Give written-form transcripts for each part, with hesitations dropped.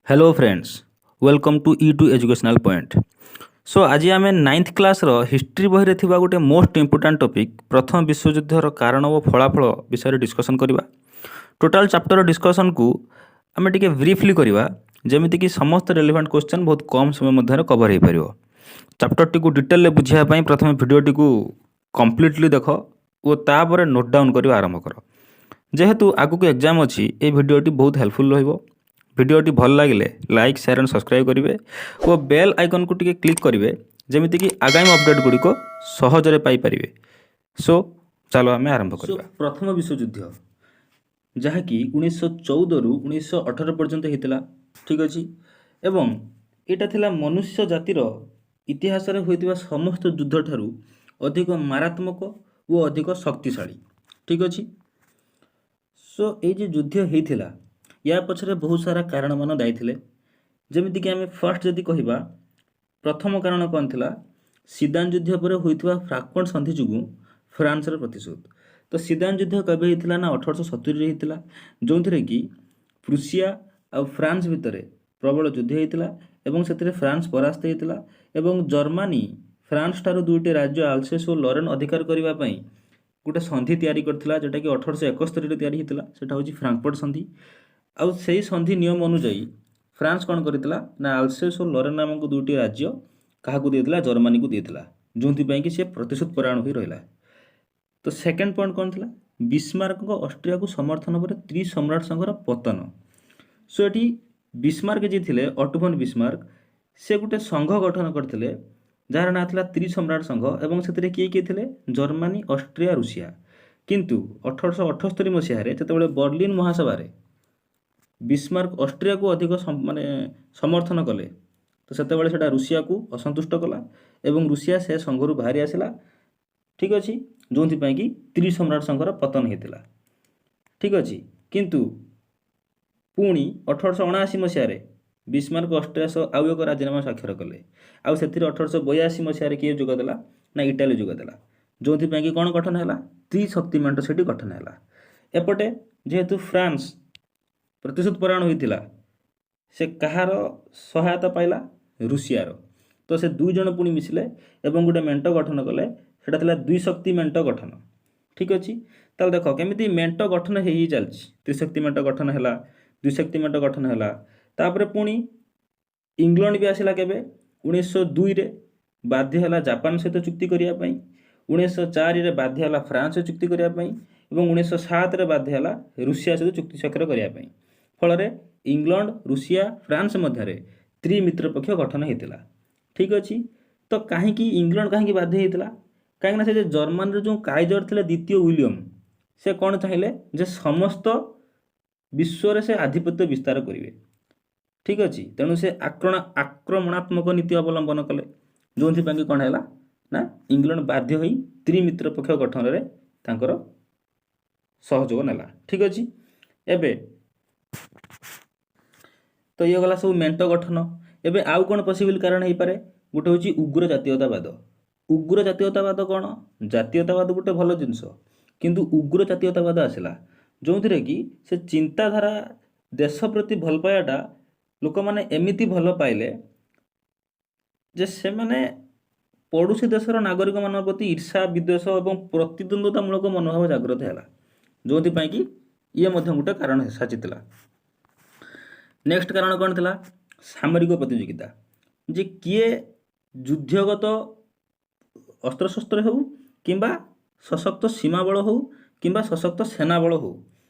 Hello friends, welcome to E2 Educational Point. So ଆଜି ଆମେ ninth କ୍ଲାସ୍ର ହିଷ୍ଟ୍ରି ବହିରେ ଥିବା ଗୋଟେ ମୋଷ୍ଟ ଇମ୍ପୋର୍ଟାଣ୍ଟ ଟପିକ୍, ପ୍ରଥମ ବିଶ୍ୱଯୁଦ୍ଧର କାରଣ ଓ ଫଳାଫଳ ବିଷୟରେ ଡିସ୍କସନ୍ କରିବା। ଟୋଟାଲ୍ ଚାପ୍ଟର ଡିସ୍କସନ୍କୁ ଆମେ ଟିକେ ବ୍ରିଫଲି କରିବା, ଯେମିତିକି ସମସ୍ତ ରେଲିଭାଣ୍ଟ କ୍ୱେଶ୍ଚନ୍ ବହୁତ କମ୍ ସମୟ ମଧ୍ୟରେ କଭର୍ ହୋଇପାରିବ। ଚାପ୍ଟରଟିକୁ ଡିଟେଲରେ ବୁଝିବା ପାଇଁ ପ୍ରଥମେ ଭିଡ଼ିଓଟିକୁ କମ୍ପ୍ଲିଟଲି ଦେଖ ଓ ତାପରେ ନୋଟ୍ ଡାଉନ୍ କରିବା ଆରମ୍ଭ କର। ଯେହେତୁ ଆଗକୁ ଏକ୍ଜାମ୍ ଅଛି, ଏଇ ଭିଡ଼ିଓଟି ବହୁତ ହେଲ୍ପଫୁଲ୍ ରହିବ। ଭିଡ଼ିଓଟି ଭଲ ଲାଗିଲେ ଲାଇକ୍, ସେୟାର ଆଣ୍ଡ ସବସ୍କ୍ରାଇବ୍ କରିବେ ଓ ବେଲ୍ ଆଇକନ୍କୁ ଟିକେ କ୍ଲିକ୍ କରିବେ, ଯେମିତିକି ଆଗାମୀ ଅପଡ଼େଟ୍ ଗୁଡ଼ିକ ସହଜରେ ପାଇପାରିବେ। ସୋ ଚାଲ ଆମେ ଆରମ୍ଭ କରିବା। ପ୍ରଥମ ବିଶ୍ୱଯୁଦ୍ଧ, ଯାହାକି 1914ରୁ 1918 ପର୍ଯ୍ୟନ୍ତ ହେଇଥିଲା, ଠିକ୍ ଅଛି, ଏବଂ ଏଇଟା ଥିଲା ମନୁଷ୍ୟ ଜାତିର ଇତିହାସରେ ହୋଇଥିବା ସମସ୍ତ ଯୁଦ୍ଧଠାରୁ ଅଧିକ ମାରାତ୍ମକ ଓ ଅଧିକ ଶକ୍ତିଶାଳୀ, ଠିକ୍ ଅଛି। ସୋ ଏଇ ଯେ ଯୁଦ୍ଧ ହେଇଥିଲା, ୟା ପଛରେ ବହୁତ ସାରା କାରଣମାନ ଦାୟୀ ଥିଲେ। ଯେମିତିକି ଆମେ ଫାର୍ଷ୍ଟ ଯଦି କହିବା, ପ୍ରଥମ କାରଣ କ'ଣ ଥିଲା? ସିଦାନ ଯୁଦ୍ଧ ପରେ ହୋଇଥିବା ଫ୍ରାଙ୍କଫର୍ଟ ସନ୍ଧି ଯୋଗୁଁ ଫ୍ରାନ୍ସର ପ୍ରତିଶୋଧ। ତ ସିଦାନ ଯୁଦ୍ଧ କେବେ ହେଇଥିଲା ନା 1870ରେ ହେଇଥିଲା, ଯେଉଁଥିରେ କି ପ୍ରୁସିଆ ଆଉ ଫ୍ରାନ୍ସ ଭିତରେ ପ୍ରବଳ ଯୁଦ୍ଧ ହେଇଥିଲା ଏବଂ ସେଥିରେ ଫ୍ରାନ୍ସ ପରାସ୍ତ ହେଇଥିଲା ଏବଂ ଜର୍ମାନୀ ଫ୍ରାନ୍ସ ଠାରୁ ଦୁଇଟି ରାଜ୍ୟ ଆଲସେସ୍ ଓ ଲରେନ୍ ଅଧିକାର କରିବା ପାଇଁ ଗୋଟେ ସନ୍ଧି ତିଆରି କରିଥିଲା, ଯେଉଁଟାକି 1871ରେ ତିଆରି ହେଇଥିଲା। ସେଇଟା ହେଉଛି ଫ୍ରାଙ୍କଫର୍ଟ ସନ୍ଧି। ଆଉ ସେଇ ସନ୍ଧି ନିୟମ ଅନୁଯାୟୀ ଫ୍ରାନ୍ସ କ'ଣ କରିଥିଲା ନା ଆଲସେସ୍ ଓ ଲରେନ୍ ନାମକ ଦୁଇଟି ରାଜ୍ୟ କାହାକୁ ଦେଇଥିଲା? ଜର୍ମାନୀକୁ ଦେଇଥିଲା, ଯେଉଁଥିପାଇଁ କି ସେ ପ୍ରତିଶୋଧ ପରାୟଣ ହୋଇ ରହିଲା। ତ ସେକେଣ୍ଡ ପଏଣ୍ଟ କ'ଣ ଥିଲା? ବିସ୍ମାର୍କଙ୍କ ଅଷ୍ଟ୍ରିଆକୁ ସମର୍ଥନ ପରେ ତ୍ରିସମ୍ରାଟ ସଂଘର ପତନ। ସୋ ଏଠି ବିସ୍ମାର୍କ ଯିଏ ଥିଲେ, ଅଟୋଭନ୍ ବିସ୍ମାର୍କ, ସେ ଗୋଟେ ସଂଘ ଗଠନ କରିଥିଲେ, ଯାହାର ନାଁ ଥିଲା ତ୍ରିସମ୍ରାଟ ସଂଘ। ଏବଂ ସେଥିରେ କିଏ କିଏ ଥିଲେ? Germany, Austria, Russia. କିନ୍ତୁ 1878 ମସିହାରେ ଯେତେବେଳେ ବର୍ଲିନ ମହାସଭାରେ ବିସ୍ମାର୍କ ଅଷ୍ଟ୍ରିଆକୁ ଅଧିକ ମାନେ ସମର୍ଥନ କଲେ, ତ ସେତେବେଳେ ସେଇଟା ରୁଷିଆକୁ ଅସନ୍ତୁଷ୍ଟ କଲା ଏବଂ ରୁଷିଆ ସେ ସଂଘରୁ ବାହାରି ଆସିଲା, ଠିକ୍ ଅଛି, ଯେଉଁଥିପାଇଁ କି ତ୍ରିସମ୍ରାଟ ସଂଘର ପତନ ହେଇଥିଲା, ଠିକ୍ ଅଛି। କିନ୍ତୁ ପୁଣି 1879 ମସିହାରେ ବିସ୍ମାର୍କ ଅଷ୍ଟ୍ରିଆ ସହ ଆଉ ଏକ ରାଜିନାମା ସ୍ୱାକ୍ଷର କଲେ। ଆଉ ସେଥିରେ 1882 ମସିହାରେ କିଏ ଯୋଗ ଦେଲା ନା ଇଟାଲୀ ଯୋଗ ଦେଲା, ଯେଉଁଥିପାଇଁ କି କ'ଣ ଗଠନ ହେଲା? ତ୍ରିଶକ୍ତି ମେଣ୍ଟ ସେଠି ଗଠନ ହେଲା। ଏପଟେ ଯେହେତୁ ଫ୍ରାନ୍ସ ପ୍ରତିଶୋଧ ପରାୟଣ ହୋଇଥିଲା, ସେ କାହାର ସହାୟତା ପାଇଲା? ରୁଷିଆର। ତ ସେ ଦୁଇ ଜଣ ପୁଣି ମିଶିଲେ ଏବଂ ଗୋଟେ ମେଣ୍ଟ ଗଠନ କଲେ। ସେଟା ଥିଲା ଦ୍ୱିଶକ୍ତି ମେଣ୍ଟ ଗଠନ, ଠିକ୍ ଅଛି। ତାହେଲେ ଦେଖ, କେମିତି ମେଣ୍ଟ ଗଠନ ହେଇ ହେଇ ଚାଲିଛି। ତ୍ରିଶକ୍ତି ମେଣ୍ଟ ଗଠନ ହେଲା, ଦ୍ୱିଶକ୍ତି ମେଣ୍ଟ ଗଠନ ହେଲା। ତାପରେ ପୁଣି ଇଂଲଣ୍ଡ ବି ଆସିଲା। କେବେ? 1902ରେ ବାଧ୍ୟ ହେଲା ଜାପାନ ସହିତ ଚୁକ୍ତି କରିବା ପାଇଁ, 1904ରେ ବାଧ୍ୟ ହେଲା ଫ୍ରାନ୍ସ ସହିତ ଚୁକ୍ତି କରିବା ପାଇଁ ଏବଂ 1907ରେ ବାଧ୍ୟ ହେଲା ରୁଷିଆ ସହିତ ଚୁକ୍ତି ସ୍ୱାକ୍ଷର କରିବା ପାଇଁ। ଫଳରେ ଇଂଲଣ୍ଡ, ରୁଷିଆ, ଫ୍ରାନ୍ସ ମଧ୍ୟରେ ତ୍ରିମିତ୍ର ପକ୍ଷ ଗଠନ ହେଇଥିଲା, ଠିକ୍ ଅଛି। ତ କାହିଁକି ଇଂଲଣ୍ଡ କାହିଁକି ବାଧ୍ୟ ହେଇଥିଲା? କାହିଁକିନା ସେ ଯେ ଜର୍ମାନୀର ଯେଉଁ କାଇଜର ଥିଲେ ଦ୍ୱିତୀୟ ୱିଲିୟମ, ସେ କ'ଣ ଚାହିଁଲେ ଯେ ସମସ୍ତ ବିଶ୍ୱରେ ସେ ଆଧିପତ୍ୟ ବିସ୍ତାର କରିବେ, ଠିକ୍ ଅଛି। ତେଣୁ ସେ ଆକ୍ରମଣାତ୍ମକ ନୀତି ଅବଲମ୍ବନ କଲେ, ଯେଉଁଥିପାଇଁ କି କ'ଣ ହେଲା ନା ଇଂଲଣ୍ଡ ବାଧ୍ୟ ହୋଇ ତ୍ରିମିତ୍ର ପକ୍ଷ ଗଠନରେ ତାଙ୍କର ସହଯୋଗ ନେଲା, ଠିକ୍ ଅଛି। ଏବେ ତ ଇଏ ଗଲା ସବୁ ମେଣ୍ଟ ଗଠନ। ଏବେ ଆଉ କ'ଣ ପସିବଲ୍ କାରଣ ହେଇପାରେ? ଗୋଟେ ହେଉଛି ଉଗ୍ର ଜାତୀୟତାବାଦ। ଉଗ୍ର ଜାତୀୟତାବାଦ କ'ଣ? ଜାତୀୟତାବାଦ ଗୋଟେ ଭଲ ଜିନିଷ, କିନ୍ତୁ ଉଗ୍ର ଜାତୀୟତାବାଦ ଆସିଲା, ଯେଉଁଥିରେ କି ସେ ଚିନ୍ତାଧାରା, ଦେଶ ପ୍ରତି ଭଲ ପାଇବାଟା ଲୋକମାନେ ଏମିତି ଭଲ ପାଇଲେ ଯେ ସେମାନେ ପଡ଼ୋଶୀ ଦେଶର ନାଗରିକମାନଙ୍କ ପ୍ରତି ଈର୍ଷା, ବିଦ୍ୱେଷ ଏବଂ ପ୍ରତିଦ୍ୱନ୍ଦ୍ୱତାମୂଳକ ମନୋଭାବ ଜାଗ୍ରତ ହେଲା, ଯେଉଁଥିପାଇଁ କି ଇଏ ମଧ୍ୟ ଗୋଟେ କାରଣ ସାଜିଥିଲା। ନେକ୍ସଟ କାରଣ କ'ଣ ଥିଲା? ସାମରିକ ପ୍ରତିଯୋଗିତା, ଯେ କିଏ ଯୁଦ୍ଧଗତ ଅସ୍ତ୍ରଶସ୍ତ୍ର ହେଉ କିମ୍ବା ସଶକ୍ତ ସୀମା ବଳ ହେଉ କିମ୍ବା ସଶକ୍ତ ସେନା ବଳ ହେଉ,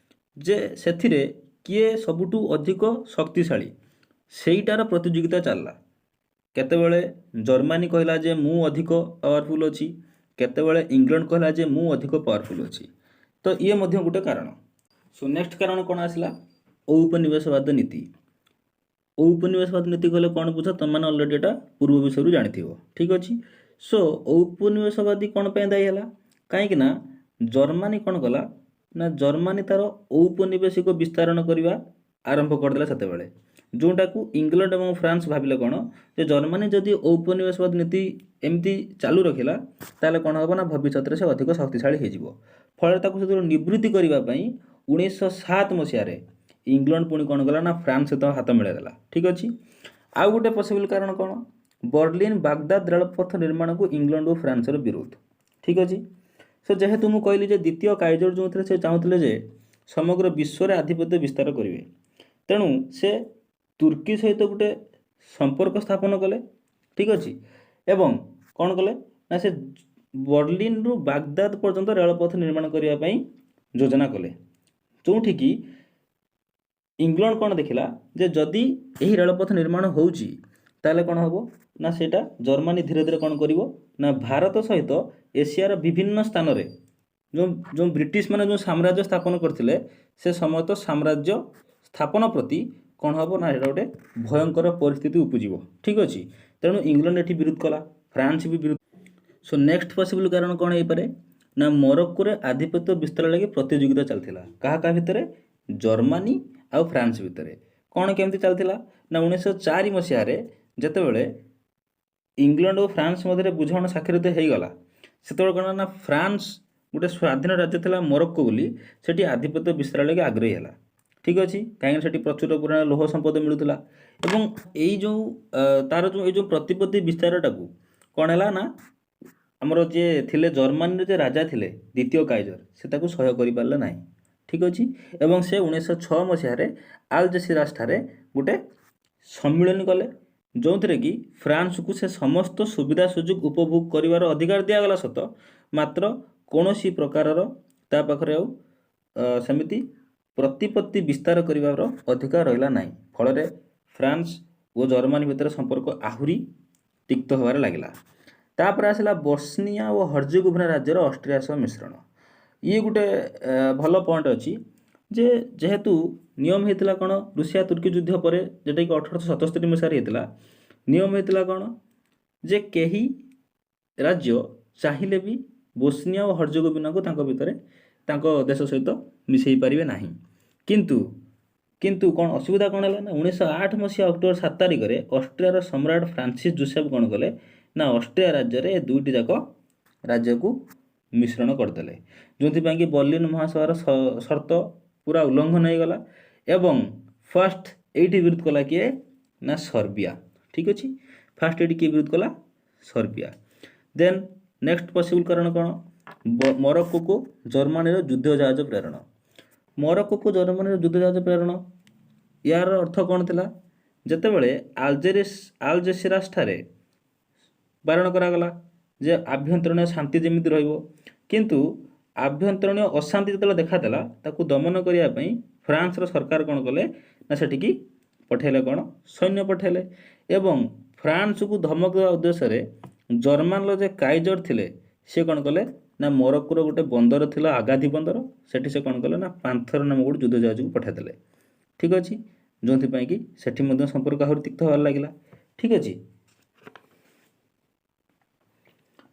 ଯେ ସେଥିରେ କିଏ ସବୁଠୁ ଅଧିକ ଶକ୍ତିଶାଳୀ, ସେଇଟାର ପ୍ରତିଯୋଗିତା ଚାଲିଲା। କେତେବେଳେ ଜର୍ମାନୀ କହିଲା ଯେ ମୁଁ ଅଧିକ ପାୱାରଫୁଲ୍ ଅଛି, କେତେବେଳେ ଇଂଲଣ୍ଡ କହିଲା ଯେ ମୁଁ ଅଧିକ ପାୱାରଫୁଲ୍ ଅଛି। ତ ଇଏ ମଧ୍ୟ ଗୋଟେ କାରଣ। ସୋ ନେକ୍ସଟ କାରଣ କ'ଣ ଆସିଲା? ଔପନିବେଶବାଦ ନୀତି। ଔପନିବେଶବାଦ ନୀତି କହିଲେ କ'ଣ ବୁଝ? ତୁମେମାନେ ଅଲରେଡ଼ି ଏଇଟା ପୂର୍ବ ବିଷୟରୁ ଜାଣିଥିବ, ଠିକ୍ ଅଛି। ସୋ ଔପନିବେଶବାଦୀ କ'ଣ ପାଇଁ ଦାୟୀ ହେଲା? କାହିଁକି ନା ଜର୍ମାନୀ କ'ଣ କଲା ନା ଜର୍ମାନୀ ତାର ଔପନିବେଶିକ ବିସ୍ତାରଣ କରିବା ଆରମ୍ଭ କରିଦେଲା ସେତେବେଳେ, ଯେଉଁଟାକୁ ଇଂଲଣ୍ଡ ଏବଂ ଫ୍ରାନ୍ସ ଭାବିଲେ କ'ଣ ଯେ ଜର୍ମାନୀ ଯଦି ଔପନିବେଶବାଦ ନୀତି ଏମିତି ଚାଲୁ ରଖିଲା, ତାହେଲେ କ'ଣ ହେବ ନା ଭବିଷ୍ୟତରେ ସେ ଅଧିକ ଶକ୍ତିଶାଳୀ ହେଇଯିବ। ଫଳରେ ତାକୁ ସେଥିରୁ ନିବୃତ୍ତି କରିବା ପାଇଁ 1907 ମସିହାରେ ଇଂଲଣ୍ଡ ପୁଣି କ'ଣ କଲା ନା ଫ୍ରାନ୍ସ ସହିତ ହାତ ମିଳାଇଦେଲା। ଠିକ୍ ଅଛି। ଆଉ ଗୋଟେ ପସିବଲ୍ କାରଣ କ'ଣ? ବର୍ଲିନ ବାଗଦାଦ ରେଳପଥ ନିର୍ମାଣକୁ ଇଂଲଣ୍ଡ ଓ ଫ୍ରାନ୍ସର ବିରୋଧ। ଠିକ୍ ଅଛି। ସୋ ଯେହେତୁ ମୁଁ କହିଲି ଯେ ଦ୍ୱିତୀୟ କାଇଜର ଯେଉଁଥିରେ ସେ ଚାହୁଁଥିଲେ ଯେ ସମଗ୍ର ବିଶ୍ୱରେ ଆଧିପତ୍ୟ ବିସ୍ତାର କରିବେ, ତେଣୁ ସେ ତୁର୍କୀ ସହିତ ଗୋଟେ ସମ୍ପର୍କ ସ୍ଥାପନ କଲେ। ଠିକ୍ ଅଛି। ଏବଂ କ'ଣ କଲେ ନା ସେ ବର୍ଲିନରୁ ବାଗଦାଦ ପର୍ଯ୍ୟନ୍ତ ରେଳପଥ ନିର୍ମାଣ କରିବା ପାଇଁ ଯୋଜନା କଲେ, ଯେଉଁଠିକି ଇଂଲଣ୍ଡ କ'ଣ ଦେଖିଲା ଯେ ଯଦି ଏହି ରେଳପଥ ନିର୍ମାଣ ହେଉଛି, ତାହେଲେ କ'ଣ ହେବ ନା ସେଇଟା ଜର୍ମାନୀ ଧୀରେ ଧୀରେ କ'ଣ କରିବ ନା ଭାରତ ସହିତ ଏସିଆର ବିଭିନ୍ନ ସ୍ଥାନରେ ଯେଉଁ ଯେଉଁ ବ୍ରିଟିଶ ମାନେ ଯେଉଁ ସାମ୍ରାଜ୍ୟ ସ୍ଥାପନ କରିଥିଲେ, ସେ ସମସ୍ତ ସାମ୍ରାଜ୍ୟ ସ୍ଥାପନ ପ୍ରତି କ'ଣ ହେବ ନା ଏଇଟା ଗୋଟେ ଭୟଙ୍କର ପରିସ୍ଥିତି ଉପୁଜିବ। ଠିକ୍ ଅଛି। ତେଣୁ ଇଂଲଣ୍ଡ ଏଠି ବିରୋଧ କଲା, ଫ୍ରାନ୍ସ ବି ବିରୋଧ। ସୋ ନେକ୍ସଟ ପସିବଲ୍ କାରଣ କ'ଣ ହେଇପାରେ ନା ମରକ୍କୋରେ ଆଧିପତ୍ୟ ବିସ୍ତାର ଲାଗି ପ୍ରତିଯୋଗିତା ଚାଲିଥିଲା। କାହା କାହା ଭିତରେ? ଜର୍ମାନୀ ଆଉ ଫ୍ରାନ୍ସ ଭିତରେ। କ'ଣ କେମିତି ଚାଲିଥିଲା ନା 1904 ମସିହାରେ ଯେତେବେଳେ ଇଂଲଣ୍ଡ ଓ ଫ୍ରାନ୍ସ ମଧ୍ୟରେ ବୁଝାମଣା ସ୍ୱାକ୍ଷରିତ ହେଇଗଲା, ସେତେବେଳେ କ'ଣ ନା ଫ୍ରାନ୍ସ ଗୋଟେ ସ୍ୱାଧୀନ ରାଜ୍ୟ ଥିଲା ମରକ୍କୋ ବୋଲି, ସେଠି ଆଧିପତ୍ୟ ବିସ୍ତାର ଲାଗି ଆଗ୍ରହୀ ହେଲା। ଠିକ୍ ଅଛି। କାହିଁକିନା ସେଠି ପ୍ରଚୁର ପରିମାଣରେ ଲୌହ ସମ୍ପଦ ମିଳୁଥିଲା। ଏବଂ ଏଇ ଯେଉଁ ତାର ଯେଉଁ ଏଇ ଯେଉଁ ପ୍ରତିପତ୍ତି ବିସ୍ତାରଟାକୁ କ'ଣ ହେଲା ନା ଆମର ଯିଏ ଥିଲେ, ଜର୍ମାନୀର ଯେ ରାଜା ଥିଲେ ଦ୍ୱିତୀୟ କାଇଜର, ସେ ତାକୁ ସହ୍ୟ କରିପାରିଲେ ନାହିଁ। ଠିକ୍ ଅଛି। ଏବଂ ସେ 1906 ମସିହାରେ ଆଲଜେସିରାସ ଠାରେ ଗୋଟେ ସମ୍ମିଳନୀ କଲେ, ଯେଉଁଥିରେ କି ଫ୍ରାନ୍ସକୁ ସେ ସମସ୍ତ ସୁବିଧା ସୁଯୋଗ ଉପଭୋଗ କରିବାର ଅଧିକାର ଦିଆଗଲା ସତ, ମାତ୍ର କୌଣସି ପ୍ରକାରର ତା ପାଖରେ ଆଉ ସେମିତି ପ୍ରତିପତ୍ତି ବିସ୍ତାର କରିବାର ଅଧିକାର ରହିଲା ନାହିଁ। ଫଳରେ ଫ୍ରାନ୍ସ ଓ ଜର୍ମାନୀ ଭିତରେ ସମ୍ପର୍କ ଆହୁରି ତିକ୍ତ ହେବାରେ ଲାଗିଲା। ତାପରେ ଆସିଲା ବସ୍ନିଆ ଓ ହର୍ଜେଗୋଭିନା ରାଜ୍ୟର ଅଷ୍ଟ୍ରିଆ ସହ ମିଶ୍ରଣ। ଇଏ ଗୋଟେ ଭଲ ପଏଣ୍ଟ ଅଛି ଯେ ଯେହେତୁ ନିୟମ ହେଇଥିଲା କ'ଣ, ରୁଷିଆ ତୁର୍କୀ ଯୁଦ୍ଧ ପରେ, ଯେଉଁଟାକି 1877 ମସିହାରେ ହେଇଥିଲା, ନିୟମ ହେଇଥିଲା କ'ଣ ଯେ କେହି ରାଜ୍ୟ ଚାହିଁଲେ ବି ବୋସ୍ନିଆ ଓ ହର୍ଜେଗୋଭିନାକୁ ତାଙ୍କ ଭିତରେ, ତାଙ୍କ ଦେଶ ସହିତ ମିଶାଇ ପାରିବେ ନାହିଁ। କିନ୍ତୁ କ'ଣ ଅସୁବିଧା କ'ଣ ହେଲା ନା 1908 ମସିହା ଅକ୍ଟୋବର 7 ତାରିଖରେ ଅଷ୍ଟ୍ରିଆର ସମ୍ରାଟ ଫ୍ରାନ୍ସିସ୍ ଜୋସେଫ କ'ଣ କଲେ ନା ଅଷ୍ଟ୍ରିଆ ରାଜ୍ୟରେ ଏ ଦୁଇଟି ଯାକ ରାଜ୍ୟକୁ ମିଶ୍ରଣ କରିଦେଲେ, ଯେଉଁଥିପାଇଁ କି ବର୍ଲିନ ମହାସଭାର ସର୍ତ୍ତ ପୁରା ଉଲ୍ଲଂଘନ ହେଇଗଲା। ଏବଂ ଫାଷ୍ଟ ଏଇଠି ବିରୋଧ କଲା କିଏ ନା ସର୍ବିଆ। ଠିକ୍ ଅଛି। ଫାଷ୍ଟ ଏଇଠି କିଏ ବିରୋଧ କଲା? ସର୍ବିଆ। ଦେନ୍ ନେକ୍ସଟ ପସିବଲ୍ କାରଣ କ'ଣ? ମରକ୍କୋକୁ ଜର୍ମାନୀର ଯୁଦ୍ଧ ଜାହାଜ ପ୍ରେରଣ। ମରକ୍କୋକୁ ଜର୍ମାନୀର ଯୁଦ୍ଧ ଜାହାଜ ପ୍ରେରଣ, ୟାର ଅର୍ଥ କ'ଣ ଥିଲା? ଯେତେବେଳେ ଆଲଜେସିରାସ ଠାରେ ବାରଣ କରାଗଲା ଯେ ଆଭ୍ୟନ୍ତରୀଣ ଶାନ୍ତି ଯେମିତି ରହିବ, କିନ୍ତୁ ଆଭ୍ୟନ୍ତରୀଣ ଅଶାନ୍ତି ଯେତେବେଳେ ଦେଖାଦେଲା, ତାକୁ ଦମନ କରିବା ପାଇଁ ଫ୍ରାନ୍ସର ସରକାର କ'ଣ କଲେ ନା ସେଠିକି ପଠାଇଲେ କ'ଣ, ସୈନ୍ୟ ପଠାଇଲେ। ଏବଂ ଫ୍ରାନ୍ସକୁ ଧମକ ଦେବା ଉଦ୍ଦେଶ୍ୟରେ ଜର୍ମାନର ଯେ କାଇଜର ଥିଲେ, ସେ କ'ଣ କଲେ ନା ମରକ୍କୋର ଗୋଟେ ବନ୍ଦର ଥିଲା ଆଗାଧି ବନ୍ଦର, ସେଠି ସେ କ'ଣ କଲେ ନା ପାନ୍ଥର ନାମକ ଗୋଟେ ଯୁଦ୍ଧ ଜାହାଜକୁ ପଠାଇଦେଲେ। ଠିକ୍ ଅଛି। ଯେଉଁଥିପାଇଁ କି ସେଠି ମଧ୍ୟ ସମ୍ପର୍କ ଆହୁରି ତିକ୍ତ ହେବାରେ ଲାଗିଲା। ଠିକ୍ ଅଛି।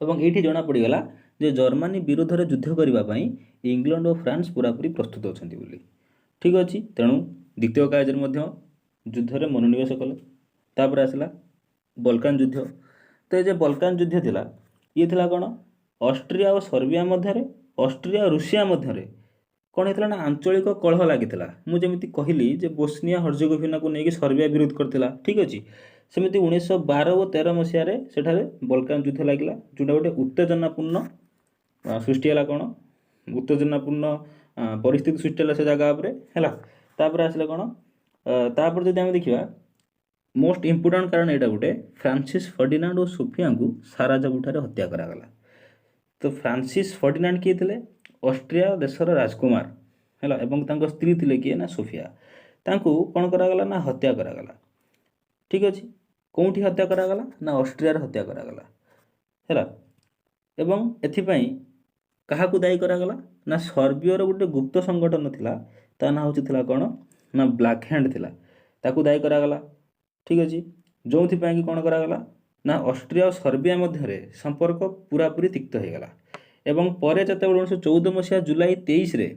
ଏବଂ ଏଇଠି ଜଣାପଡ଼ିଗଲା ଯେ ଜର୍ମାନୀ ବିରୋଧରେ ଯୁଦ୍ଧ କରିବା ପାଇଁ ଇଂଲଣ୍ଡ ଓ ଫ୍ରାନ୍ସ ପୁରାପୁରି ପ୍ରସ୍ତୁତ ଅଛନ୍ତି ବୋଲି। ଠିକ୍ ଅଛି। ତେଣୁ ଦ୍ୱିତୀୟ କାଇଜର ମଧ୍ୟ ଯୁଦ୍ଧରେ ମନୋନିବେଶ କଲେ। ତାପରେ ଆସିଲା ବଲକାନ ଯୁଦ୍ଧ। ତ ଏ ଯେ ବଲକାନ ଯୁଦ୍ଧ ଥିଲା, ଇଏ ଥିଲା କ'ଣ, ଅଷ୍ଟ୍ରିଆ ଓ ସର୍ବିଆ ମଧ୍ୟରେ, ଅଷ୍ଟ୍ରିଆ ଓ ରୁଷିଆ ମଧ୍ୟରେ କ'ଣ ହେଇଥିଲା ନା ଆଞ୍ଚଳିକ କଳହ ଲାଗିଥିଲା। ମୁଁ ଯେମିତି କହିଲି ଯେ ବୋସ୍ନିଆ ହର୍ଜେଗୋଭିନାକୁ ନେଇକି ସର୍ବିଆ ବିରୋଧ କରିଥିଲା। ଠିକ୍ ଅଛି। ସେମିତି 1912 ଓ 13 ମସିହାରେ ସେଠାରେ ବଲକାନ ଯୁଦ୍ଧ ଲାଗିଲା, ଯେଉଁଟା ଗୋଟେ ଉତ୍ତେଜନାପୂର୍ଣ୍ଣ ସୃଷ୍ଟି ହେଲା। କ'ଣ ଉତ୍ତେଜନାପୂର୍ଣ୍ଣ ପରିସ୍ଥିତି ସୃଷ୍ଟି ହେଲା ସେ ଜାଗା ଉପରେ ହେଲା। ତାପରେ ଆସିଲା କ'ଣ, ତାପରେ ଯଦି ଆମେ ଦେଖିବା ମୋଷ୍ଟ ଇମ୍ପୋର୍ଟାଣ୍ଟ କାରଣ ଏଇଟା ଗୋଟେ, ଫ୍ରାନ୍ସିସ୍ ଫର୍ଡିନାଣ୍ଡ ଓ ସୋଫିଆଙ୍କୁ ସାରାଜେଭୋଠାରେ ହତ୍ୟା କରାଗଲା। ତ ଫ୍ରାନ୍ସିସ୍ ଫର୍ଡିନାଣ୍ଡ କିଏ ଥିଲେ? ଅଷ୍ଟ୍ରିଆ ଦେଶର ରାଜକୁମାର ହେଲା। ଏବଂ ତାଙ୍କ ସ୍ତ୍ରୀ ଥିଲେ କିଏ ନା ସୋଫିଆ। ତାଙ୍କୁ କ'ଣ କରାଗଲା ନା ହତ୍ୟା କରାଗଲା। ଠିକ୍ ଅଛି। କେଉଁଠି ହତ୍ୟା କରାଗଲା ନା ଅଷ୍ଟ୍ରିଆରେ ହତ୍ୟା କରାଗଲା ହେଲା। ଏବଂ ଏଥିପାଇଁ କାହାକୁ ଦାୟୀ କରାଗଲା ନା ସର୍ବିୟର ଗୋଟେ ଗୁପ୍ତ ସଂଗଠନ ଥିଲା, ତା ନାଁ ହେଉଛି ଥିଲା କ'ଣ ନା ବ୍ଲାକ୍ ହ୍ୟାଣ୍ଡ ଥିଲା, ତାକୁ ଦାୟୀ କରାଗଲା। ଠିକ୍ ଅଛି। ଯେଉଁଥିପାଇଁ କି କ'ଣ କରାଗଲା ନା ଅଷ୍ଟ୍ରିଆ ଓ ସର୍ବିଆ ମଧ୍ୟରେ ସମ୍ପର୍କ ପୁରାପୁରି ତିକ୍ତ ହେଇଗଲା। ଏବଂ ପରେ ଯେତେବେଳେ 1914 ମସିହା ଜୁଲାଇ 23ରେ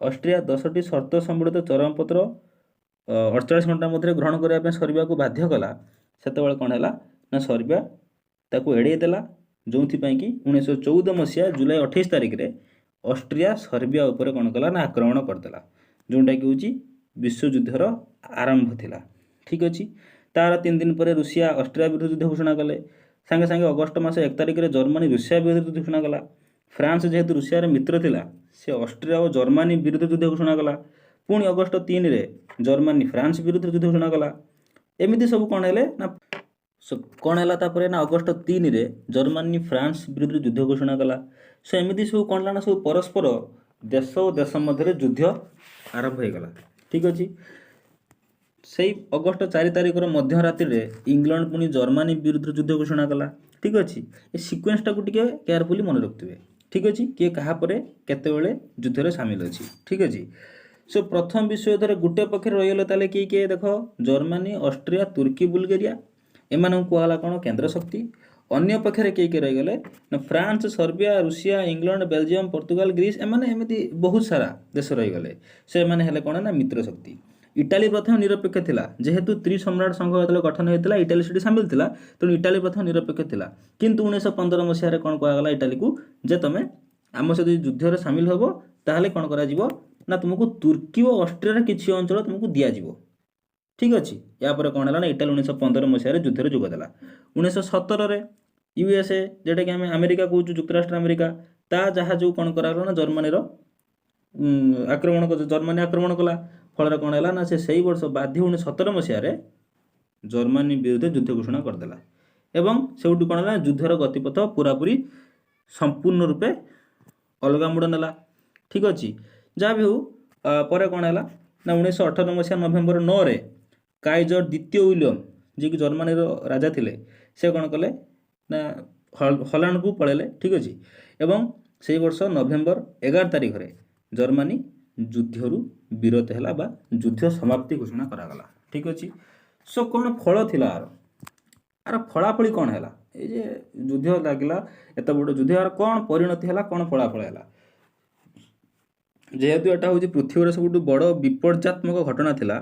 ଅଷ୍ଟ୍ରିଆ 10ଟି ସର୍ତ୍ତ ସମ୍ବଳିତ ଚରମପତ୍ର 48 ଘଣ୍ଟା ମଧ୍ୟରେ ଗ୍ରହଣ କରିବା ପାଇଁ ସର୍ବିଆକୁ ବାଧ୍ୟ କଲା, ସେତେବେଳେ କ'ଣ ହେଲା ନା ସର୍ବିଆ ତାକୁ ଏଡ଼େଇ ଦେଲା, ଯେଉଁଥିପାଇଁ କି 1914 ମସିହା ଜୁଲାଇ 28 ତାରିଖରେ ଅଷ୍ଟ୍ରିଆ ସର୍ବିଆ ଉପରେ କ'ଣ କଲା ନା ଆକ୍ରମଣ କରିଦେଲା, ଯେଉଁଟାକି ହେଉଛି ବିଶ୍ୱଯୁଦ୍ଧର ଆରମ୍ଭ ଥିଲା। ଠିକ୍ ଅଛି। ତାର 3 ଦିନ ପରେ ରୁଷିଆ ଅଷ୍ଟ୍ରିଆ ବିରୁଦ୍ଧରେ ଯୁଦ୍ଧ ଘୋଷଣା କଲେ। ସାଙ୍ଗେ ସାଙ୍ଗେ ଅଗଷ୍ଟ ମାସ 1 ତାରିଖରେ ଜର୍ମାନୀ ରୁଷିଆ ବିରୁଦ୍ଧରେ ଯୁଦ୍ଧ ଘୋଷଣା କଲା। ଫ୍ରାନ୍ସ ଯେହେତୁ ରୁଷିଆର ମିତ୍ର ଥିଲା, ସେ ଅଷ୍ଟ୍ରିଆ ଓ ଜର୍ମାନୀ ବିରୁଦ୍ଧରେ ଯୁଦ୍ଧ ଘୋଷଣା କଲା। ପୁଣି ଅଗଷ୍ଟ 3ରେ ଜର୍ମାନୀ ଫ୍ରାନ୍ସ ବିରୁଦ୍ଧରେ ଯୁଦ୍ଧ ଘୋଷଣା କଲା। ଏମିତି ସବୁ କ'ଣ ହେଲେ ନା କ'ଣ ହେଲା ତାପରେ ନା ଅଗଷ୍ଟ 3ରେ ଜର୍ମାନୀ ଫ୍ରାନ୍ସ ବିରୁଦ୍ଧରେ ଯୁଦ୍ଧ ଘୋଷଣା କଲା। ସୋ ଏମିତି ସବୁ କ'ଣ ହେଲା ନା ସବୁ ପରସ୍ପର ଦେଶ ଓ ଦେଶ ମଧ୍ୟରେ ଯୁଦ୍ଧ ଆରମ୍ଭ ହେଇଗଲା। ଠିକ୍ ଅଛି। ସେଇ ଅଗଷ୍ଟ 4 ତାରିଖର ମଧ୍ୟରାତ୍ରିରେ ଇଂଲଣ୍ଡ ପୁଣି ଜର୍ମାନୀ ବିରୁଦ୍ଧରେ ଯୁଦ୍ଧ ଘୋଷଣା କଲା। ଠିକ୍ ଅଛି। ଏ ସିକ୍ୱେନ୍ସଟାକୁ ଟିକେ କେୟାରଫୁଲି ମନେ ରଖୁଥିବେ। ଠିକ୍ ଅଛି। କିଏ କାହା ପରେ କେତେବେଳେ ଯୁଦ୍ଧରେ ସାମିଲ ଅଛି। ଠିକ୍ ଅଛି। ସୋ ପ୍ରଥମ ବିଶ୍ୱଯୁଦ୍ଧରେ ଗୋଟେ ପକ୍ଷରେ ରହିଗଲେ ତାହେଲେ କିଏ କିଏ? ଦେଖ, ଜର୍ମାନୀ, ଅଷ୍ଟ୍ରିଆ, ତୁର୍କୀ, ବୁଲଗେରିଆ। ଏମାନଙ୍କୁ କୁହାଗଲା କ'ଣ? କେନ୍ଦ୍ର ଶକ୍ତି। ଅନ୍ୟ ପକ୍ଷରେ କିଏ କିଏ ରହିଗଲେ ନା France, Serbia, Russia, England, Belgium, Portugal, Greece, ଏମାନେ ଏମିତି ବହୁତ ସାରା ଦେଶ ରହିଗଲେ। ସେମାନେ ହେଲେ କ'ଣ ନା ମିତ୍ର ଶକ୍ତି। ଇଟାଲୀ ପ୍ରଥମେ ନିରପେକ୍ଷ ଥିଲା। ଯେହେତୁ ତ୍ରିସମ୍ରାଟ ସଂଘ ଯେତେବେଳେ ଗଠନ ହୋଇଥିଲା, ଇଟାଲୀ ସେଠି ସାମିଲ ଥିଲା। ତେଣୁ ଇଟାଲୀ ପ୍ରଥମେ ନିରପେକ୍ଷ ଥିଲା। କିନ୍ତୁ 1915 ମସିହାରେ କ'ଣ କୁହାଗଲା ଇଟାଲୀକୁ ଯେ ତମେ ଆମ ସହିତ ଯଦି ଯୁଦ୍ଧରେ ସାମିଲ ହେବ, ତାହେଲେ କ'ଣ କରାଯିବ ନା ତୁମକୁ ତୁର୍କୀ ଓ ଅଷ୍ଟ୍ରିଆର କିଛି ଅଞ୍ଚଳ ତୁମକୁ ଦିଆଯିବ। ଠିକ୍ ଅଛି। ଏହାପରେ କ'ଣ ହେଲା ନା ଇଟାଲୀ 1915 ମସିହାରେ ଯୁଦ୍ଧରେ ଯୋଗ ଦେଲା। 1917ରେ ୟୁଏସ୍ଏ, ଯେଉଁଟାକି ଆମେ ଆମେରିକା କହୁଛୁ, ଯୁକ୍ତରାଷ୍ଟ୍ର ଆମେରିକା, ତା ଜାହାଜକୁ କ'ଣ କରାଗଲା ନା ଜର୍ମାନୀର ଆକ୍ରମଣ, ଜର୍ମାନୀ ଆକ୍ରମଣ କଲା। ଫଳରେ କ'ଣ ହେଲା ନା ସେ ସେଇ ବର୍ଷ ବାଧ୍ୟ 1917 ମସିହାରେ ଜର୍ମାନୀ ବିରୁଦ୍ଧରେ ଯୁଦ୍ଧ ଘୋଷଣା କରିଦେଲା ଏବଂ ସେଇଠୁ କ'ଣ ହେଲା, ଯୁଦ୍ଧର ଗତିପଥ ପୁରାପୁରି ସମ୍ପୂର୍ଣ୍ଣ ରୂପେ ଅଲଗା ମୋଡ଼ ନେଲା। ଠିକ୍ ଅଛି। ଯାହା ବି ହଉ, ପରେ କ'ଣ ହେଲା ନା 1918 ମସିହା ନଭେମ୍ବର 9ରେ କାଇଜର ଦ୍ୱିତୀୟ ୱିଲିୟମ, ଯିଏକି ଜର୍ମାନୀର ରାଜା ଥିଲେ, ସେ କ'ଣ କଲେ ନା ହଲାଣ୍ଡକୁ ପଳେଇଲେ। ଠିକ୍ ଅଛି। ଏବଂ ସେଇ ବର୍ଷ ନଭେମ୍ବର 11 ତାରିଖରେ ଜର୍ମାନୀ ଯୁଦ୍ଧରୁ ବିରତ ହେଲା ବା ଯୁଦ୍ଧ ସମାପ୍ତି ଘୋଷଣା କରାଗଲା। ଠିକ୍ ଅଛି। ସୋ କ'ଣ ଫଳ ଥିଲା ଆର ଫଳାଫଳି କ'ଣ ହେଲା? ଏଇ ଯେ ଯୁଦ୍ଧ ଲାଗିଲା, ଏତେ ବଡ଼ ଯୁଦ୍ଧ, ଏହାର କ'ଣ ପରିଣତି ହେଲା, କ'ଣ ଫଳାଫଳ ହେଲା? ଯେହେତୁ ଏଟା ହେଉଛି ପୃଥିବୀର ସବୁଠୁ ବଡ଼ ବିପର୍ଯ୍ୟାତ୍ମକ ଘଟଣା ଥିଲା,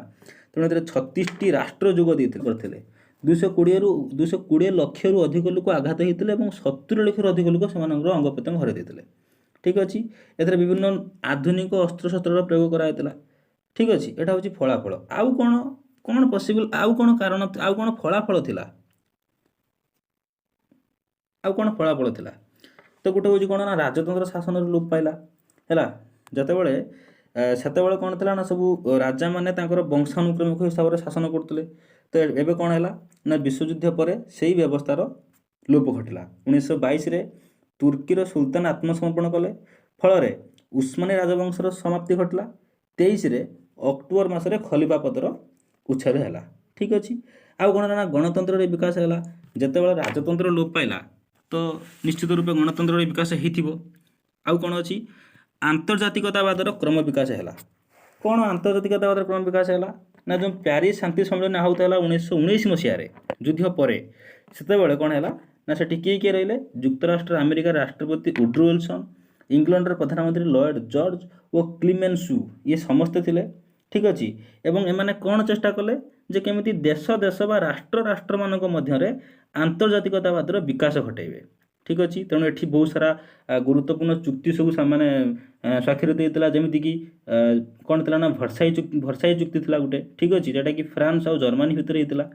ତେଣୁ ଏଥିରେ 36ଟି ରାଷ୍ଟ୍ର ଯୋଗ ଦେଇଥିଲେ କରିଥିଲେ। 220ରୁ 220 ଲକ୍ଷରୁ ଅଧିକ ଲୋକ ଆଘାତ ହେଇଥିଲେ ଏବଂ 70 ଲକ୍ଷରୁ ଅଧିକ ଲୋକ ସେମାନଙ୍କର ଅଙ୍ଗ ପ୍ରତ୍ୟଙ୍ଗ ହରାଇ ଦେଇଥିଲେ। ଠିକ୍ ଅଛି। ଏଥିରେ ବିଭିନ୍ନ ଆଧୁନିକ ଅସ୍ତ୍ରଶସ୍ତ୍ରର ପ୍ରୟୋଗ କରାଯାଇଥିଲା। ଠିକ୍ ଅଛି। ଏଇଟା ହେଉଛି ଫଳାଫଳ। ଆଉ କ'ଣ କ'ଣ ପସିବଲ୍, ଆଉ କ'ଣ କାରଣ, ଆଉ କ'ଣ ଫଳାଫଳ ଥିଲା? ଆଉ କ'ଣ ଫଳାଫଳ ଥିଲା? ତ ଗୋଟେ ହେଉଛି କ'ଣ ନା ରାଜତନ୍ତ୍ର ଶାସନର ଲୋପ ପାଇଲା। ହେଲା, ଯେତେବେଳେ ସେତେବେଳେ କ'ଣ ଥିଲା ନା ସବୁ ରାଜାମାନେ ତାଙ୍କର ବଂଶାନୁକ୍ରମିକ ହିସାବରେ ଶାସନ କରୁଥିଲେ। ତ ଏବେ କ'ଣ ହେଲା ନା ବିଶ୍ୱଯୁଦ୍ଧ ପରେ ସେଇ ବ୍ୟବସ୍ଥାର ଲୋପ ଘଟିଲା। 1922ରେ ତୁର୍କୀର ସୁଲତାନ ଆତ୍ମସମର୍ପଣ କଲେ। ଫଳରେ ଉସ୍ମାନୀ ରାଜବଂଶର ସମାପ୍ତି ଘଟିଲା। 23ରେ ଅକ୍ଟୋବର ମାସରେ ଖଲିଫା ପଦର ଉଚ୍ଛେଦ ହେଲା। ଠିକ୍ ଅଛି। ଆଉ କ'ଣ ହେଲା ନା ଗଣତନ୍ତ୍ରର ବିକାଶ ହେଲା। ଯେତେବେଳେ ରାଜତନ୍ତ୍ର ଲୋପ ପାଇଲା, ତ ନିଶ୍ଚିତ ରୂପେ ଗଣତନ୍ତ୍ରର ବିକାଶ ହେଇଥିବ। ଆଉ କ'ଣ ଅଛି? ଆନ୍ତର୍ଜାତିକତାବାଦର କ୍ରମ ବିକାଶ ହେଲା। କ'ଣ ଆନ୍ତର୍ଜାତିକତାବାଦର କ୍ରମ ବିକାଶ ହେଲା ନା ଯେଉଁ ପ୍ୟାରିସ୍ ଶାନ୍ତି ସମ୍ମିଳନୀ ଆହୁତ ହେଲା 1919 ମସିହାରେ ଯୁଦ୍ଧ ପରେ, ସେତେବେଳେ କ'ଣ ହେଲା ନା ସେଠି କିଏ କିଏ ରହିଲେ? ଯୁକ୍ତରାଷ୍ଟ୍ର ଆମେରିକାର ରାଷ୍ଟ୍ରପତି ଉଡ୍ରୋ ୱିଲସନ୍, ଇଂଲଣ୍ଡର ପ୍ରଧାନମନ୍ତ୍ରୀ ଲଏଡ୍ ଜର୍ଜ ଓ କ୍ଲିମେନ୍ସୁ, ଇଏ ସମସ୍ତେ ଥିଲେ। ଠିକ୍ ଅଛି। ଏବଂ ଏମାନେ କ'ଣ ଚେଷ୍ଟା କଲେ ଯେ କେମିତି ଦେଶ ଦେଶ ବା ରାଷ୍ଟ୍ର ରାଷ୍ଟ୍ରମାନଙ୍କ ମଧ୍ୟରେ ଆନ୍ତର୍ଜାତିକତାବାଦର ବିକାଶ ଘଟାଇବେ। ଠିକ୍ ଅଛି। ତେଣୁ ଏଠି ବହୁତ ସାରା ଗୁରୁତ୍ୱପୂର୍ଣ୍ଣ ଚୁକ୍ତି ସବୁ ସେମାନେ ସ୍ୱାକ୍ଷରିତ ହେଇଥିଲା। ଯେମିତିକି କ'ଣ ଥିଲା ନା ଭର୍ସାଇ ଚୁକ୍ତି। ଭର୍ସାଇ ଚୁକ୍ତି ଥିଲା ଗୋଟେ। ଠିକ୍ ଅଛି। ଯେଉଁଟାକି ଫ୍ରାନ୍ସ ଆଉ ଜର୍ମାନୀ ଭିତରେ ହେଇଥିଲା।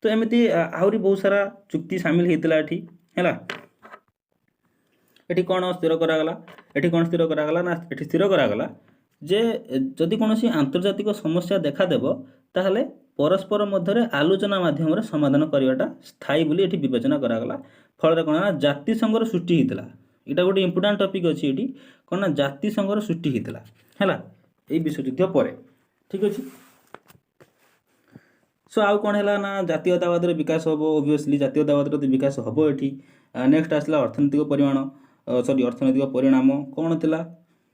ତ ଏମିତି ଆହୁରି ବହୁତ ସାରା ଚୁକ୍ତି ସାମିଲ ହେଇଥିଲା ଏଠି। ହେଲା, ଏଠି କ'ଣ ସ୍ଥିର କରାଗଲା? ଏଠି କ'ଣ ସ୍ଥିର କରାଗଲା ନା ଏଠି ସ୍ଥିର କରାଗଲା ଯେ ଯଦି କୌଣସି ଆନ୍ତର୍ଜାତିକ ସମସ୍ୟା ଦେଖାଦେବ, ତାହେଲେ ପରସ୍ପର ମଧ୍ୟରେ ଆଲୋଚନା ମାଧ୍ୟମରେ ସମାଧାନ କରିବାଟା ସ୍ଥାୟୀ ବୋଲି ଏଠି ବିବେଚନା କରାଗଲା। ଫଳରେ କ'ଣ ନା ଜାତିସଂଘର ସୃଷ୍ଟି ହେଇଥିଲା। ଏଇଟା ଗୋଟେ ଇମ୍ପୋର୍ଟାଣ୍ଟ ଟପିକ୍ ଅଛି। ଏଠି କ'ଣ ନା ଜାତିସଂଘର ସୃଷ୍ଟି ହେଇଥିଲା, ହେଲା, ଏଇ ବିଶ୍ୱଯୁଦ୍ଧ ପରେ। ଠିକ୍ ଅଛି। ସୋ ଆଉ କ'ଣ ହେଲା ନା ଜାତୀୟତାବାଦର ବିକାଶ ହେବ। ଓବିୟସଲି ଜାତୀୟତାବାଦର ତ ବିକାଶ ହେବ ଏଠି। ନେକ୍ସଟ ଆସିଲା ଅର୍ଥନୈତିକ ପରିମାଣ, ସରି, ଅର୍ଥନୈତିକ ପରିଣାମ କ'ଣ ଥିଲା?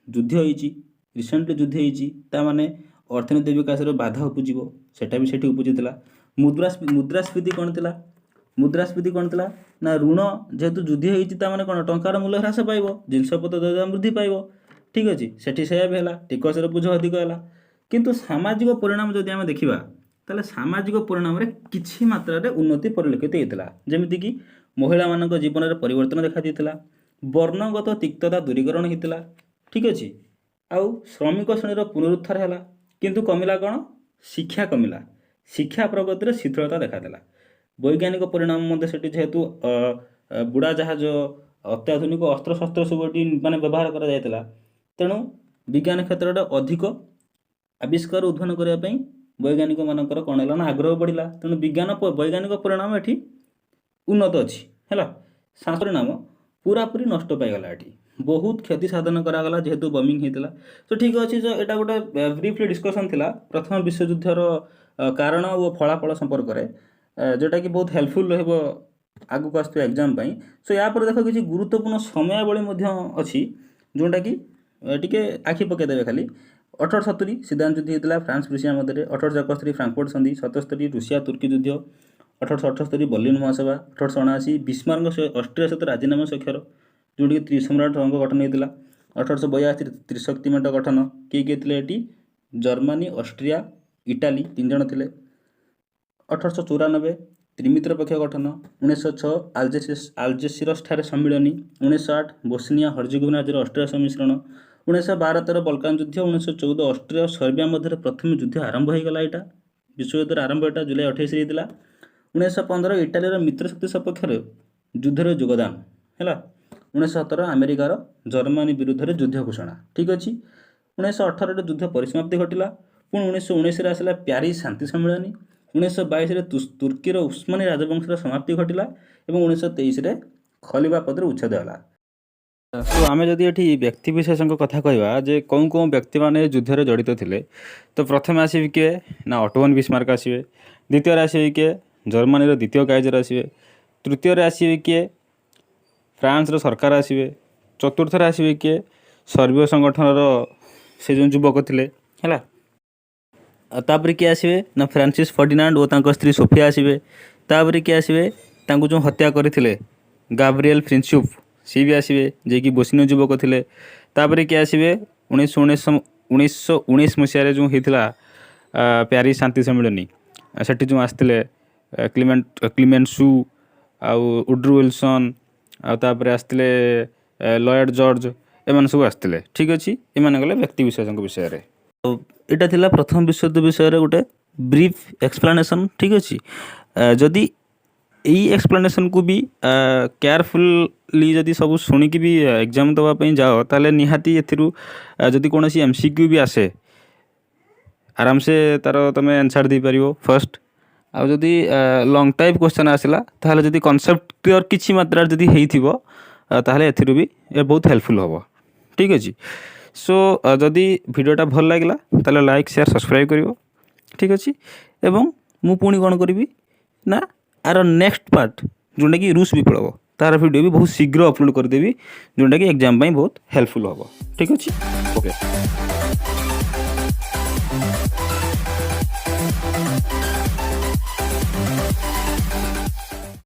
ଯୁଦ୍ଧ ହେଇଛି, ରିସେଣ୍ଟଲି ଯୁଦ୍ଧ ହେଇଛି, ତା ମାନେ ଅର୍ଥନୈତିକ ବିକାଶର ବାଧା ଉପୁଜିବ। ସେଟା ବି ସେଠି ଉପୁଜିଥିଲା। ମୁଦ୍ରାସ୍ଫୀତି କ'ଣ ଥିଲା? ମୁଦ୍ରାସ୍ଫୀତି କ'ଣ ଥିଲା ନା ଋଣ, ଯେହେତୁ ଯୁଦ୍ଧ ହେଇଛି, ତା ମାନେ କ'ଣ ଟଙ୍କାର ମୂଲ୍ୟ ହ୍ରାସ ପାଇବ, ଜିନିଷପତ୍ର ଦରଦାମ ବୃଦ୍ଧି ପାଇବ। ଠିକ୍ ଅଛି। ସେଠି ସେଇଆ ବି ହେଲା, ଟିକସର ବୋଝ ଅଧିକ ହେଲା। କିନ୍ତୁ ସାମାଜିକ ପରିଣାମ ଯଦି ଆମେ ଦେଖିବା, ତାହେଲେ ସାମାଜିକ ପରିଣାମରେ କିଛି ମାତ୍ରାରେ ଉନ୍ନତି ପରିଲକ୍ଷିତ ହେଇଥିଲା। ଯେମିତିକି ମହିଳାମାନଙ୍କ ଜୀବନରେ ପରିବର୍ତ୍ତନ ଦେଖାଦେଇଥିଲା, ବର୍ଣ୍ଣଗତ ତିକ୍ତତା ଦୂରୀକରଣ ହେଇଥିଲା। ଠିକ୍ ଅଛି। ଆଉ ଶ୍ରମିକ ଶ୍ରେଣୀର ପୁନରୁତ୍ଥାନ ହେଲା। କିନ୍ତୁ କମିଲା କ'ଣ? ଶିକ୍ଷା କମିଲା। ଶିକ୍ଷା ପ୍ରଗତିରେ ଶିଥିଳତା ଦେଖାଦେଲା। ବୈଜ୍ଞାନିକ ପରିଣାମ ମଧ୍ୟ ସେଠି ଯେହେତୁ ବୁଡ଼ା ଜାହାଜ, ଅତ୍ୟାଧୁନିକ ଅସ୍ତ୍ରଶସ୍ତ୍ର ସବୁ ଏଠି ମାନେ ବ୍ୟବହାର କରାଯାଇଥିଲା, ତେଣୁ ବିଜ୍ଞାନ କ୍ଷେତ୍ରରେ ଅଧିକ ଆବିଷ୍କାର, ଉଦ୍ଭାବନ କରିବା ପାଇଁ ବୈଜ୍ଞାନିକମାନଙ୍କର କ'ଣ ହେଲା ନା ଆଗ୍ରହ ବଢ଼ିଲା। ତେଣୁ ବିଜ୍ଞାନ, ବୈଜ୍ଞାନିକ ପରିଣାମ ଏଠି ଉନ୍ନତ ଅଛି ହେଲା। ପରିଣାମ ପୁରାପୁରି ନଷ୍ଟ ପାଇଗଲା। ଏଠି ବହୁତ କ୍ଷତି ସାଧନ କରାଗଲା ଯେହେତୁ ବମିଂ ହେଇଥିଲା। ତ ଠିକ୍ ଅଛି ଯେ ଏଇଟା ଗୋଟେ ବ୍ରିଫଲି ଡିସ୍କସନ୍ ଥିଲା ପ୍ରଥମ ବିଶ୍ୱଯୁଦ୍ଧର କାରଣ ଓ ଫଳାଫଳ ସମ୍ପର୍କରେ, ଯେଉଁଟାକି ବହୁତ ହେଲ୍ପଫୁଲ୍ ରହିବ ଆଗକୁ ଆସୁଥିବା ଏକ୍ଜାମ୍ ପାଇଁ। ସୋ ୟା ପରେ ଦେଖ, କିଛି ଗୁରୁତ୍ୱପୂର୍ଣ୍ଣ ସମୟାବଳୀ ମଧ୍ୟ ଅଛି, ଯେଉଁଟାକି ଟିକେ ଆଖି ପକାଇଦେବେ ଖାଲି। 1870 ସିଦାନ ଯୁଦ୍ଧ ହେଇଥିଲା ଫ୍ରାନ୍ସ ରୁଷିଆ ମଧ୍ୟରେ। 1871 ଫ୍ରାଙ୍କଫୋର୍ଟ ସନ୍ଧି। 77 ରୁଷିଆ ତୁର୍କୀ ଯୁଦ୍ଧ। 1878 ବର୍ଲିନ ମହାସଭା। 1879 ବିସ୍ମାର୍କଙ୍କ ଅଷ୍ଟ୍ରିଆ ସହିତ ରାଜିନାମା ସ୍ୱାକ୍ଷର, ଯେଉଁଠିକି ତ୍ରିସମ୍ରାଟ ସଂଘ ଗଠନ ହେଇଥିଲା। 1882 ତ୍ରିଶକ୍ତି ମେଣ୍ଟ ଗଠନ। କିଏ କିଏ ଥିଲେ ଏଠି? ଜର୍ମାନୀ, ଅଷ୍ଟ୍ରିଆ, ଇଟାଲୀ ତିନି ଜଣ ଥିଲେ। 1894 ତ୍ରିମିତ୍ର ପକ୍ଷ ଗଠନ। 1906 ଆଲଜେସିରସ୍ ଠାରେ ସମ୍ମିଳନୀ। 1908 ବୋସ୍ନିଆ ହର୍ଜିଗୋଭିନା ରାଜ୍ୟର ଅଷ୍ଟ୍ରିଆ ସହ ମିଶ୍ରଣ। 1912-13 ବଲକାନ ଯୁଦ୍ଧ। 1914 ଅଷ୍ଟ୍ରିଆ ଓ ସର୍ବିଆ ମଧ୍ୟରେ ପ୍ରଥମ ଯୁଦ୍ଧ ଆରମ୍ଭ ହୋଇଗଲା। ଏଇଟା ବିଶ୍ୱଯୁଦ୍ଧର ଆରମ୍ଭ, ଏଇଟା ଜୁଲାଇ 28ରେ ହେଇଥିଲା। 1915 ଇଟାଲୀର ମିତ୍ରଶକ୍ତି ସପକ୍ଷରେ ଯୁଦ୍ଧରେ ଯୋଗଦାନ ହେଲା। 1917 ଆମେରିକାର ଜର୍ମାନୀ ବିରୁଦ୍ଧରେ ଯୁଦ୍ଧ ଘୋଷଣା। ଠିକ୍ ଅଛି। 1918ରେ ଯୁଦ୍ଧ ପରିସମାପ୍ତି ଘଟିଲା। ପୁଣି 1919ରେ ଆସିଲା ପ୍ୟାରିସ୍ ଶାନ୍ତି ସମ୍ମିଳନୀ। 1922ରେ ତୁର୍କୀର ଉସ୍ମାନୀ ରାଜବଂଶର ସମାପ୍ତି ଘଟିଲା ଏବଂ 1923ରେ ଖଲିଫା ପଦରୁ ଉଚ୍ଛେଦ ହେଲା। ତ ଆମେ ଯଦି ଏଠି ବ୍ୟକ୍ତିବିଶେଷଙ୍କ କଥା କହିବା ଯେ କେଉଁ କେଉଁ ବ୍ୟକ୍ତିମାନେ ଏ ଯୁଦ୍ଧରେ ଜଡ଼ିତ ଥିଲେ, ତ ପ୍ରଥମେ ଆସିବେ କିଏ ନା ଅଟୋ ବିସ୍ମାର୍କ ଆସିବେ। ଦ୍ୱିତୀୟରେ ଆସିବେ କିଏ? ଜର୍ମାନୀର ଦ୍ୱିତୀୟ କାଇଜର ଆସିବେ। ତୃତୀୟରେ ଆସିବେ କିଏ? ଫ୍ରାନ୍ସର ସରକାର ଆସିବେ। ଚତୁର୍ଥରେ ଆସିବେ କିଏ? ସର୍ବିୟ ସଂଗଠନର ସେ ଯେଉଁ ଯୁବକ ଥିଲେ ହେଲା। ଆଉ ତାପରେ କିଏ ଆସିବେ ନା ଫ୍ରାନ୍ସିସ୍ ଫର୍ଡିନାଣ୍ଡ ଓ ତାଙ୍କ ସ୍ତ୍ରୀ ସୋଫିଆ ଆସିବେ। ତାପରେ କିଏ ଆସିବେ? ତାଙ୍କୁ ଯେଉଁ ହତ୍ୟା କରିଥିଲେ ଗାବ୍ରିଏଲ ପ୍ରିନ୍ସିପ୍, ସିଏ ବି ଆସିବେ, ଯିଏକି ବୋସ୍ନିୟ ଯୁବକ ଥିଲେ। ତାପରେ କିଏ ଆସିବେ? 1919 ମସିହାରେ ଯେଉଁ ହେଇଥିଲା ପ୍ୟାରିସ୍ ଶାନ୍ତି ସମ୍ମିଳନୀ, ସେଠି ଯେଉଁ ଆସିଥିଲେ କ୍ଲିମେନ୍ସୁ ଆଉ ଉଡ୍ରୁ ୱିଲସନ୍, ଆଉ ତାପରେ ଆସିଥିଲେ ଲଏଡ଼ ଜର୍ଜ, ଏମାନେ ସବୁ ଆସିଥିଲେ। ଠିକ୍ ଅଛି। ଏମାନେ ଗଲେ ବ୍ୟକ୍ତି ବିଶେଷଙ୍କ ବିଷୟରେ। ଆଉ ଏଇଟା ଥିଲା ପ୍ରଥମ ବିଶ୍ୱଯୁଦ୍ଧ ବିଷୟରେ ଗୋଟେ ବ୍ରିଫ୍ ଏକ୍ସପ୍ଲାନେସନ୍। ଠିକ୍ ଅଛି। ଯଦି ଏଇ ଏକ୍ସପ୍ଲାନେସନ୍କୁ ବି କେୟାରଫୁଲି ଯଦି ସବୁ ଶୁଣିକି ବି ଏକ୍ଜାମ୍ ଦେବା ପାଇଁ ଯାଅ, ତାହେଲେ ନିହାତି ଏଥିରୁ ଯଦି କୌଣସି ଏମସିକ୍ୟୁ ବି ଆସେ, ଆରାମସେ ତା'ର ତୁମେ ଆନ୍ସର୍ ଦେଇପାରିବ ଫାର୍ଷ୍ଟ। ଆଉ ଯଦି ଲଙ୍ଗ୍ ଟାଇପ୍ କ୍ୱେଶ୍ଚନ୍ ଆସିଲା, ତାହେଲେ ଯଦି କନସେପ୍ଟ କ୍ଲିଅର୍ କିଛି ମାତ୍ରାରେ ଯଦି ହେଇଥିବ, ତାହେଲେ ଏଥିରୁ ବି ଏ ବହୁତ ହେଲ୍ପଫୁଲ୍ ହେବ। ଠିକ୍ ଅଛି। ସୋ ଯଦି ଭିଡ଼ିଓଟା ଭଲ ଲାଗିଲା, ତାହେଲେ ଲାଇକ୍, ସେୟାର, ସବସ୍କ୍ରାଇବ୍ କରିବ। ଠିକ୍ ଅଛି। ଏବଂ ମୁଁ ପୁଣି କ'ଣ କରିବି ନା ଆର ନେକ୍ସଟ ପାର୍ଟ, ଯେଉଁଟାକି ରୁଷ ବିପ୍ଳବ, ତାର ଭିଡ଼ିଓ ବି ବହୁତ ଶୀଘ୍ର ଅପଲୋଡ଼ କରିଦେବି, ଯେଉଁଟାକି ଏକ୍ଜାମ୍ ପାଇଁ ବହୁତ ହେଲ୍ପଫୁଲ୍ ହେବ। ଠିକ୍ ଅଛି, ଓକେ।